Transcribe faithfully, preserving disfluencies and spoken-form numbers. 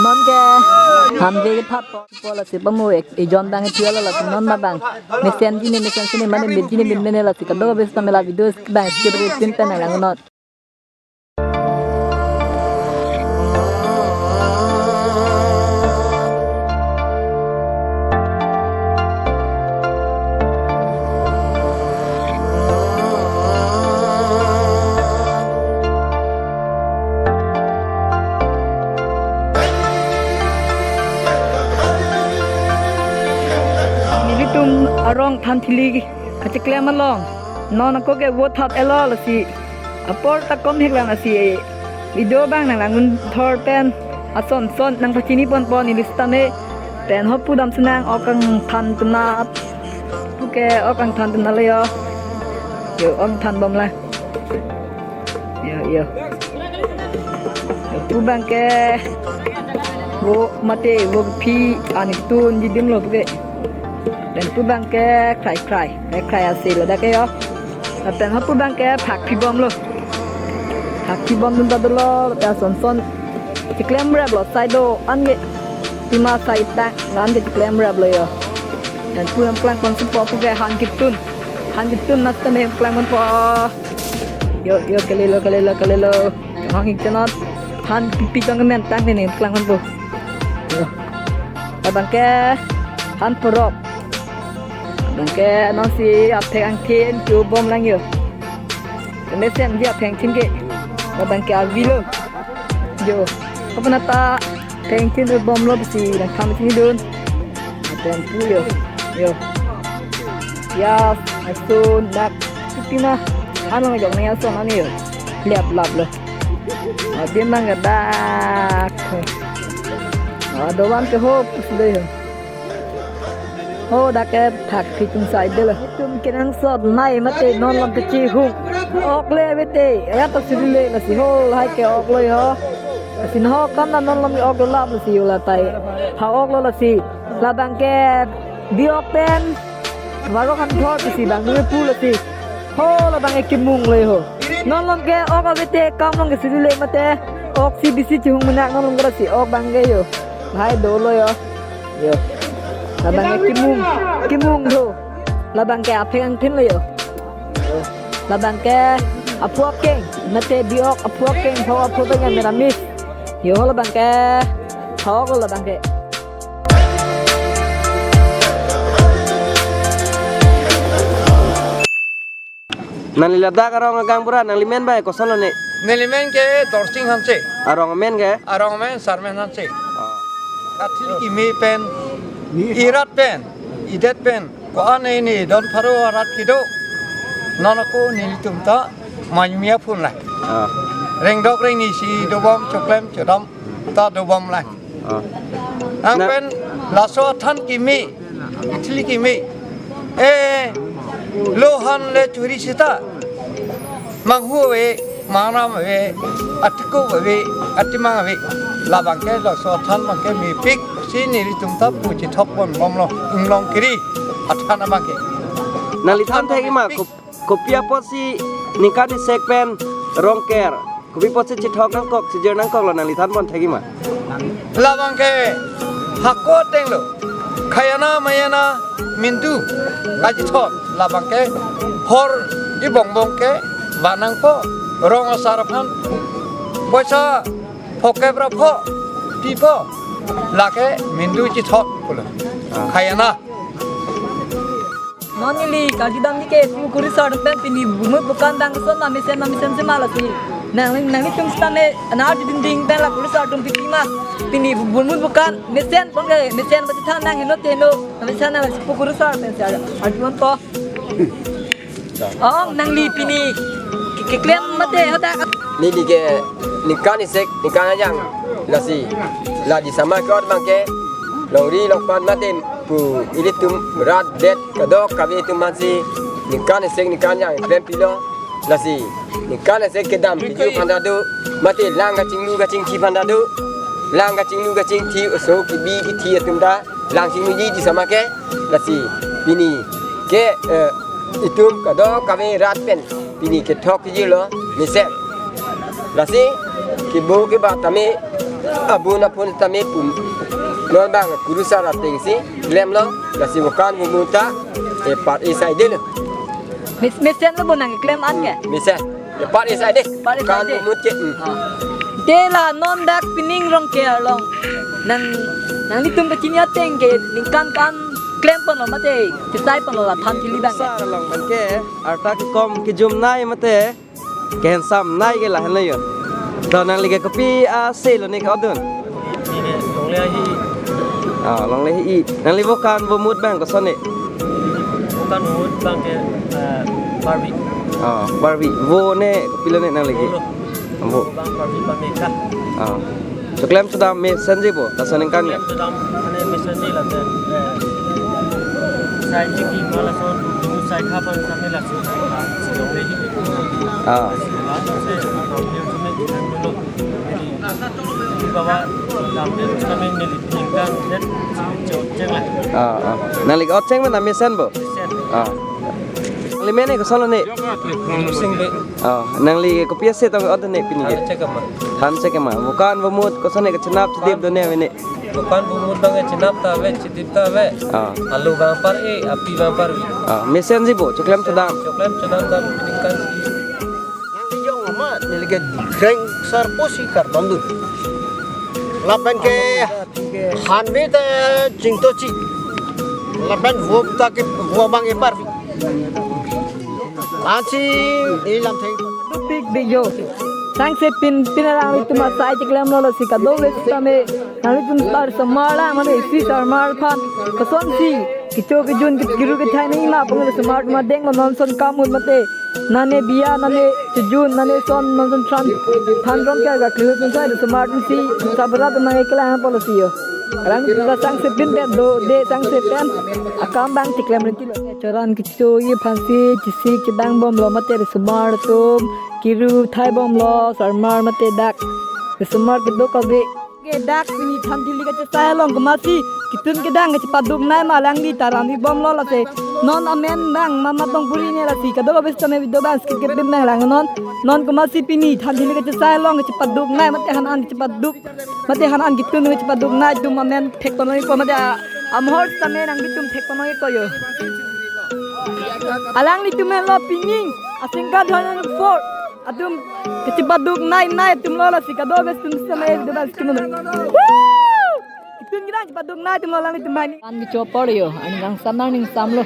Anke hamve kethap po lasi pamu ek ejon bang ethia lo lasi non ma bang. Mesen jine mesen sine mane met jine met mene lasi kado bes ta mela video bang skip ri tin pen lang non. Nelitum arong thanthili kacheklem along non ako ke vote thap elo lasi apor ta kom hek lang lasi video bang nang lang un thor pen ason son nang pachini pon pon neli sitame pen ho pudam senang ok angthan tumna puke ok angthan tumna le yo. Yo ok angthan bom la. Yo yo. Yo pu bang ke vo mate vo phi ani tun di dim lo puke. Pen pu bang ke krai krai krai krai ase lo dak ke yo. Pen ho pu bang ke phak phi bom lo. Phak phi bom dun ta dolo ta son son. Cheklem rap lo sai do an ke. Tima sai ta ngan ke cheklem rap lo yo. Pen pu nangplang pon supo puke han kitun. Han kitun na sitame plang pon po. Yo yo kalilo kalilo kalilo. Hang ik chenot. Han pipi tong men tang ne plang pon po. Yo. Labang ke han porok. Labang ke non si aphek angthin chu bom lang yo. Keme sem ji aphek angthin ke. Labang ke avilo. Yo. Kapan ata aphek angthin bom lo besi nangtham sini dun. Aphek angthin yo. Yo. Yes, asun dak. Pipina. Ano ngajok na yason ani yo. Liap lap lo. Adi mang dak. Ado wan ke ho pus de ho. Ho dak ke phak phi tum sai de lo. Tum kenangsot nai mate non lom ke chihung. Ok le vete. Ya to suri le lasi ho hai ke ok lo yo. Lasi ho kam na non lom ok lo lap lasi yo la tai. Ha ok lo lasi. Labang ke bi ok pen. Varok han thor si bang nge pu lasi. Ho labang ke kimung le ho. Non lom ke ok avete kam lom ke suri le mate. Ok si bisi chihung menak non lom ke lasi ok bang ke yo. Hai do lo yo. Yo. Labang ke kimung. Kimung do. Labang ke aphek angthin le yo. Yo. Labang ke aphu akeng. Mate bi ok aphu akeng. Ho aphu akeng meramis. Yo labang ke. Ho ko labang ke. Nangli ladak arong agang bura, nangli men bai koson lo ne? Neli men ke Dorsing Hanse. Arong men ke? Arong men Sarmen Hanse. Oh. Kathili kimi pen, irat pen, idet pen, ko ane ni don pharo arat kedo. Non ako nelitum ta manyumia phun la. Oh. Rengdok rengni si dobom choklem chodom ta dobom la. Oh. Ang Na- pen laso athan kimi, thili kimi. Eh, lohan le churi sita. Manghu ave, mangram ave, atiko ave, atimang ave. Labang ke laso athan bang ke mepik si nelitum ta pu chithok pon bom lo. Inglong kiri athan abang ke. Nangli than thek-ik ma, mepik. Kop- Kopi apotsi ningkan isek pen rongker? Kopi apotsi chithok nangkok, chijir nangkok lo nangli than pon thek-ik ma? Labang ke hako ateng lo. Khayana mayana mindu kachithot. Labang ke hor ibongbong ke vanangpo. Rong asar aphan poisa phokep ra pho, pipo. Lake mindu chithot pulo. Ah. Khayana. Non neli kajidam ni ke pu kuri sar pen pini bumut bukan dang son ma mesen ma mesen sema lasi. Nang nanglitum sitame na arju ding ding pen la kuri sar atum pipi ma. Pini bumut bukan mesen pon ke mesen bati than nang heno te heno. Mesen nang si pu kuri sar pen si arju pon po. Ong nangli pini ke- keklem mate hadak. Neli ke ningkan isek ningkan ajang lasi la di sama ke ot bang ke longri longpan mate pu ilitum rat det kadokave atum aphansi ningkan isek ningkan ajang klem pilo lasi ningkan isek kedam piju aphan ta do mate lang kachinglu kachingthi aphan ta do lang kachinglu kachingthi oso kibi kithi atum ta lang chingluji di sama ke lasi pini ke eh, itum kadokave rat pen pini kethok kejirlo mesen. Lasi kibo keba tame Abun apun tame pum. Non bang kurusar atengsi klemlo, lasi vokan vomu ta, e, part-i saidelo. Mes-, mesenlo bo nangkeklem an ke? Mesen. E, part-i saide. Part-i saide. Vokan vomu ke. Hmm. Ah. Te la non dak pining Rongker along nang, nanglitum kachini ateng ke ningkan ko-an klemponlo mate chesaiponlo la than thili bang ke? Sar along bang ke arta kekom kejumnei mate kehensam nei ke lahenlo jo. To nangli ke kopi aselo ne ke-otdun? Neli longle ahi. Ah, longle ahi. Nangli vokan vomu bang koson ne? Vokan vomu bang ke, eh, Barbie. Ah, Barbie. Vo ne kopilo ne nangli ke? Vo lo. Vo. Bang Barbie pameka. Ah. Choklem chodam mesenji bo, laso aningkan ke? Choklem chodam, mane mesenji late, eh, sai chiki ma lason, sai kha pan sami lason, si longle ahi. Ah. Lason se, ah, longle ahi, longle ahi. Jadi, baba, longle ahi, kami neli tinggal, dan si chot cheng la. Ah, ah. Nangli ke-ot cheng ma mesen bo? Mesen. Ah. Nangli men ne kosonlo ne? Sing be. Oh, nangli kopi ase tong ke-otdun ne pini ke? Than chek ma. Than chek ma. Vokan vomu koson ne kechenap chedip do ne mene? Vokan vomu bang chenap ta ave, chedip ta ave. Oh. Alu bang par-e, api bang par-i. Oh, mesenji bo, choklem chodam. Choklem chodam dam ningkan si. Nangli jong amat, neli ke dreng sar pusi kardom dun. Lapen ke hanbe ta chingtochi. Lapen vo ta ke vo bang e par. Ansi neli lamtheng. Dupik video. Sangse pin pin alanglitum asai cheklemlo lasi kadokave sitame nanglitum tar osomar la mane isi osomar aphan kosonsi kecho kejun ke-, kiru kethai nangji ma aphan osomar atum adenglo non ason kam ahut mate nane biya nane chejun nane ason non ason than than Rongker ga klihu atum sai osomar atum si sabra atum nangkeklang apotlo si jo. Alanglitum ta sangse pin pen dode sangse pen akam bang cheklem rinti lo. Choran kechoji aphansi chesik chedangbomlo mate risomar atum kiru thaibomlo, osomar mate dak risomar kedokave ke dak pini than thili kachesai along komatsi ketun kedang kachepaduk nai ma alangli ta ram-ibomlo lasi non amen bang Mama Tongpuri ne lasi kadokave sitame video bang skip kepin bang lang non non komatsi pini than thili kachesai along kachepaduk nai mate han an kachepaduk mate han an ketun kachepaduk nai atum amen thekponlongpo mate a-, amahor sitame nanglitum thekponlongpo jo. Alanglitum henlo pining asingkat dhon for atum kachepaduk nai nai atumlo lasi kadokave atum sitame video bang skip non. Woo! Ketun kedang chepaduk nai atumlo alanglitum bang ni. An kecho apor jo, an kangsam nangningsamlo.